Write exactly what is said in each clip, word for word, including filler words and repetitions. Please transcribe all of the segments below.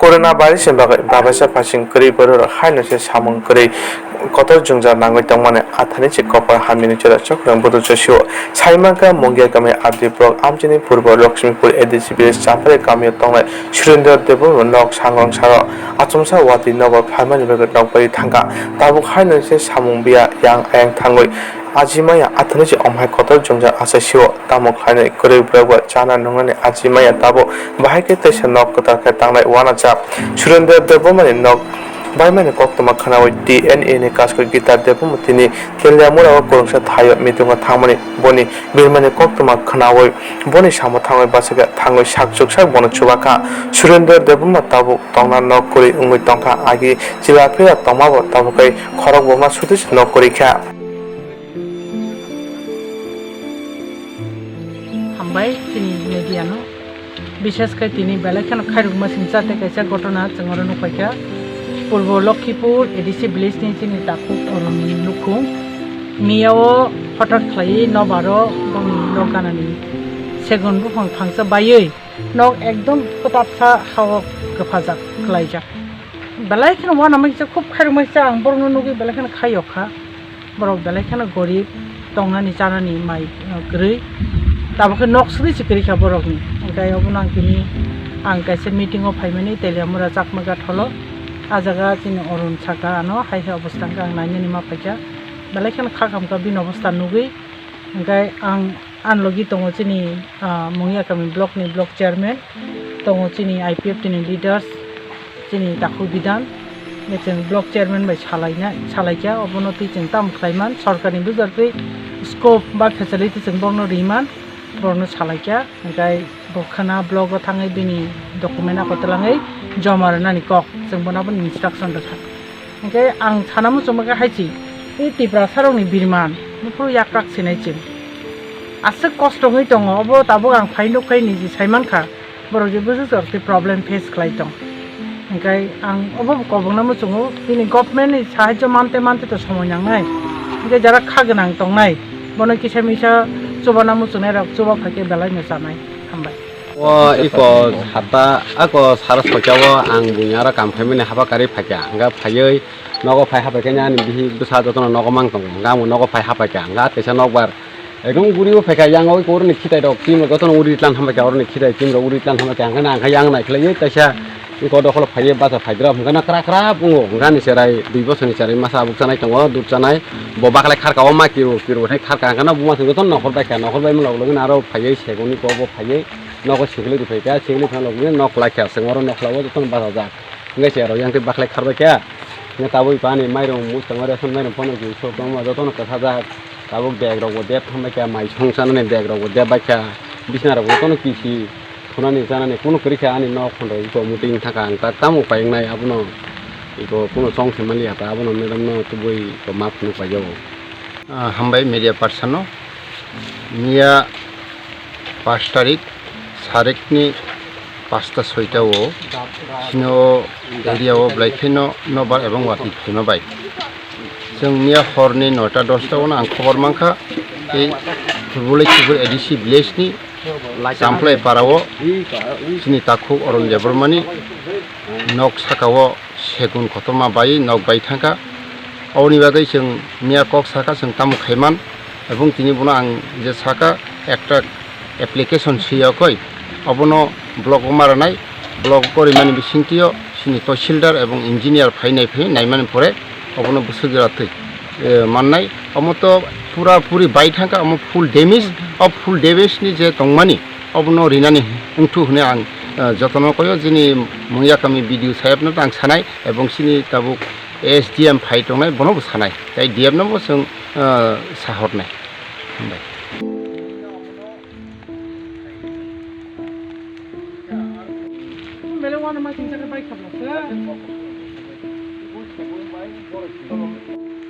Corona virus ni bagwi babaisa phasing kwrwi bororok haino se samung kwrwi kotor jwngjal nangwi tongmani athani se kopor hamyani jora chwkhwrang budu chosio. Saimankha Mungia kami R D block amchini purbo Lakshmipur A D C village Champrai kamio tongnai Surendra Debbarma nok sangrong saro achomsa watwi nobar phaimani bagwi nokbai thangkha. Tabuk haino se samung biya yang ayang thangwi ajimaya athani se omhai kotor jwngjal achaisio. Tamo khlainai kwrwi borok ba chana nungnani aji maya tabo bahai khe teisa nok kwtal khe tanglai uanajak. Surendra Debbarmani nok baimani koktwma khwnawi T N A ni kaskoi Gita Debbarma tini Teliamura o kwrwngsa thaio meeting o thangmani boni birmani koktwma khwnawi boni samo thangwi bachakha thangwi sak chuksak bono chubakha. Surendra Debbarma tabuk tongna nok kwrwi wngwi tongkha agi chila phira tongmabo tabukhe khorok boma sutwi se nok kwrwi kha. Hambai chini media no. Bishes khe tini belai kheno khairokma singcha tei kaisa gotona chwng oro nukphaikha. Purbo Lokhipur A D C village ni chini takhuk Arun ni nukhung. Miya o hotat khlaiwi nobaro bongni nok ganani segun buphang phangsa baiwi nok ekdom kwtatsa ha o kwphajak khlaijak. Belai kheno uanama kisa khub khairokma kisa ang borokno nugwi belai kheno khaiyokha. Borok belai kheno gorib, tongnani chanani mai, uh, kwrwi. Tabuk khe nok swrwi se kwrwi kha borokni. Hwnkhe obono ang tini, ang kaisa meeting o phaimani Teliamura Chakma Gathalo. Ah jaga chini Arun saka ano hai hai obostha hwnkhe ang nainani ma phaikha. Belai kheno kha khamkha bini obostha nugwi. Hwnkhe ang, ani logi tongo chini, ah, Mungiakami block ni block chairman, tongo chini I P F T ni leaders, chini Takhuk Bidan, chwng block chairman bai salaina, salaikha, obono twi chwng tamo khlaiman, sorkarni bujar twi scope ba facility chwng borokno riman, borokno salaikha, hwnkhe bo khwna block o thangwi bini document ako twlangwi joma rwnani kok, chwng bono aboni instruction rwkha. Hwnkhe ang sana muchungma khe hai se, tei Tiprasarokni birman, buphuru yakrak sinai chwng. Aswk kosto wngwi tongo, obo tabuk ang phai nuk khai niji sai mankha, borok je bwswk jora tei problem face khlai tong. Hwnkhe ang obo bo kobokna muchungo, bini government ni sahajyo mante mante to somoi nangnai. Hwnkhe jara kha gwnang tongnai, bono kisa misa chubana muchungnai rok chuba phaikhe belai no chanai. Hambai. O iko hata ako sara sokya o ang buini aro kam phaimani haba karwi phaikha, hwnkhe phaiwi nogo phai hapaikhe ani bihik bwsa jotono nogo mang tongo, hwnkhe ang bo nogo phai hapaikha, hwnkhe ah kaisa nokbar ekdom guriwi phaikha, yang o iko oroni khitai rok chim rok jotono uri tlan hapaikha, oroni khitai chim rok uri tlan hapaikha, hwnkhe ang khe yang naikhlaiwi kaisa iko dokholo phaiwi bacha phaidrop, hwnkhe no kwrak kwrak wngo, hwnkhe ani cherai dui bosorni cherai masa abuk chanai tongo, dudh chanai, bo bakhlai kharka o ma kiru kiru hai kharka, hwnkhe no buma chwng jotono nokhor baikha, nokhor baimani log logino aro phaiwi segoni kok bo phaiwi. Nogo sikli rwphaikha, sikli phano nok klaikha, chwng oro nokla o jotono bachajak. Hwnkhe se aro yang twi bakhlai kharbaikha. Hwnkhe tabuk ani mairung mwskango ration mairung phano khe sok tongma jotono kwthajak. Tabuk bag rokbo dep thambaikha, mai song chanani bag rokbo dep baikha. Bisna rokbo jotono kisi thunani chanani kunu kwrwikha ani nok khonrok iko muti wngthangkha ang ta tamo upai wngnai abono iko kunu chong se manliya ta abono madam no tubui iko ma phunuk paijao. Ah, hambai media person no. Miya pash tarik, sarekni pasta soita o chini o area o belai kheno nobar ebong watwi phaima bai. Chwng miya horni noita dosta o no ang khobor mankha, tei Purbo Lokhipur A D C village ni Champlai para o chini takhuk Arun Debbarmani nok saka o segun kotorma bai nok bai thangkha. Aboni bagwi chwng miya kok sakha, chwng tamo khaiman, ebong tini bono ang je sakha ekta application swiya koi, abono block o ma rwnai, block o korimani bisingtwi o chini tahsildar ebong engineer phai nai phai naimani pore obono bwswk jora twi, eh, mannai. Omo to pura puri bai thangkha, omo full damage, o full damage ni je tongmani, obono rinani wngthu hwnwi ang, eh, jotono koyo, chini Mungiakami B D O sahebno ang sanai, ebong chini tabuk S D M phai tongnai, bono bo sanai, tei D M no bo chwng, eh, sahornai. Hambai.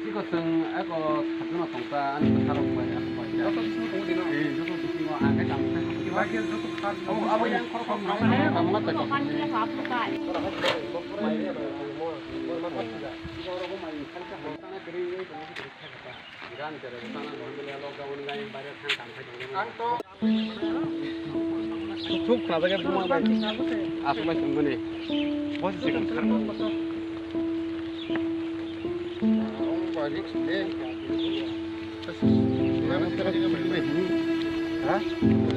Chikon chwng eko sakno tongsa ani bwsarok bai, ani bai. Joto bisingo tongo dino. Eh, joto bisingo ang khe tamo khe. Abo, abo yang khorok khorok tamo na tamo na tamo. Ang to Suk khna jaga buma bai. Asuk bai sung mani. Bosi se kan khar. Ha?